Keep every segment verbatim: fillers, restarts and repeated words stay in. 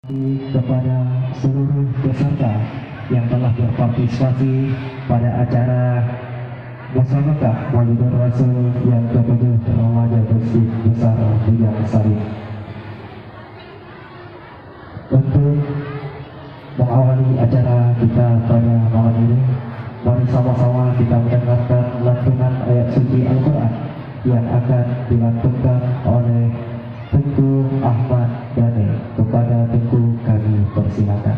Kepada seluruh peserta yang telah berpartisipasi pada acara Musabaqah Maulidul Rasul yang ketujuh Remaja Masjid Besar Bujang Sari. Untuk mengawali acara kita pada malam ini, mari sama-sama kita mendengarkan lantunan ayat suci Al-Quran yang akan dilantunkan oleh Teungku Ahmad Daniel. Kepada Teungku kami persilakan.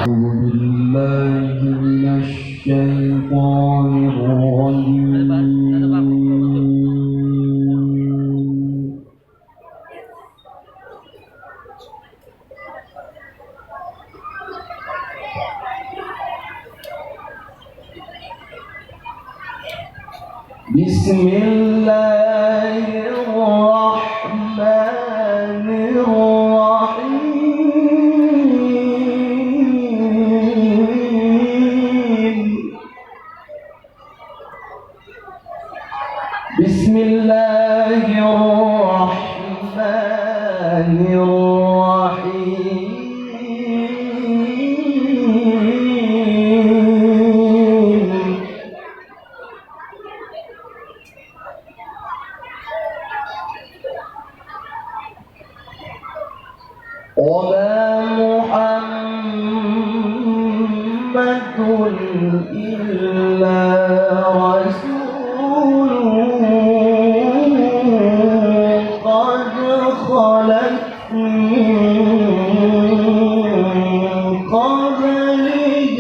أعوذ بالله من الشيطان الرجيم. بسم الله الرحمن الرحيم. بسم الله الرحمن الرحيم. وما محمد إلا رسول قد خلت من قبله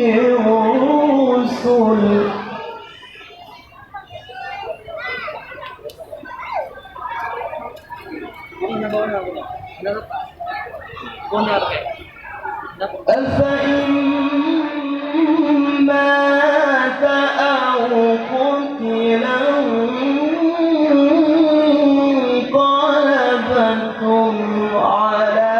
الرسل. أفإن مات أو قتل انقلبتم على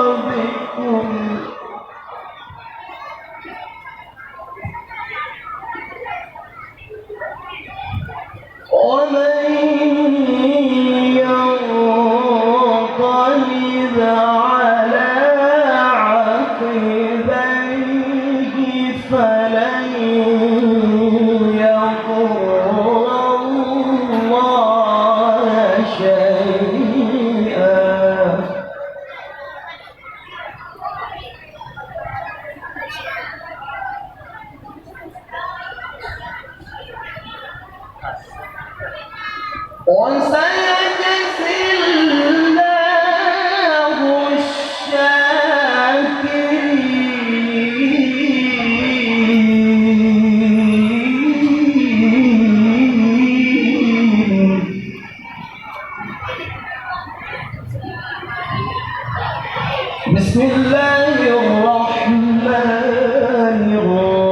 أعقابكم ومن ينقلب على عقبيه فلن يضر الله شيئا. وسيجزي الله الشاكرين. بسم الله الرحمن الرحيم.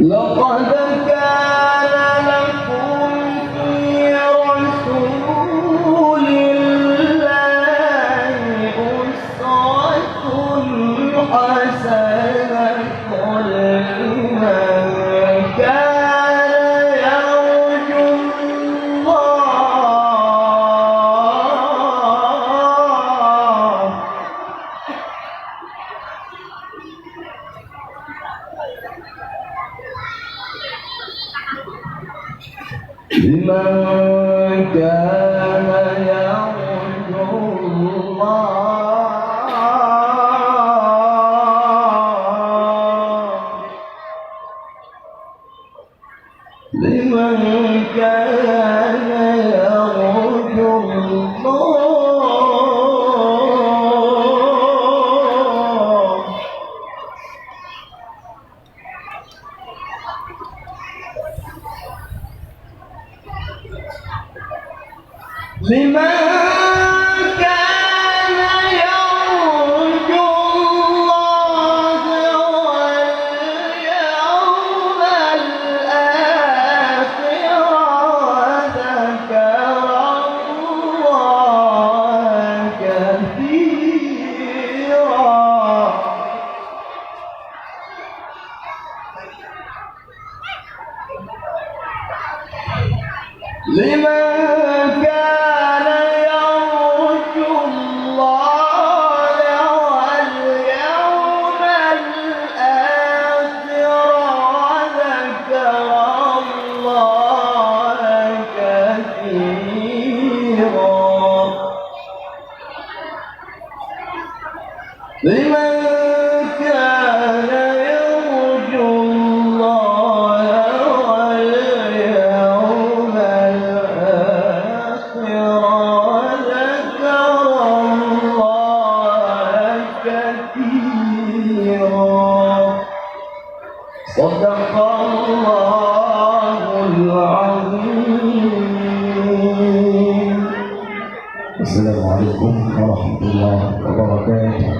لقد كان لكم في رسول الله أسوة حسنة لمن كان يرجو الله الله واليوم الآخر وذكر الله كثيرا. لمن كان يرجو الله واليوم الآخر وذكر الله كثيرا. صدق الله العظيم. السلام عليكم ورحمة الله وبركاته.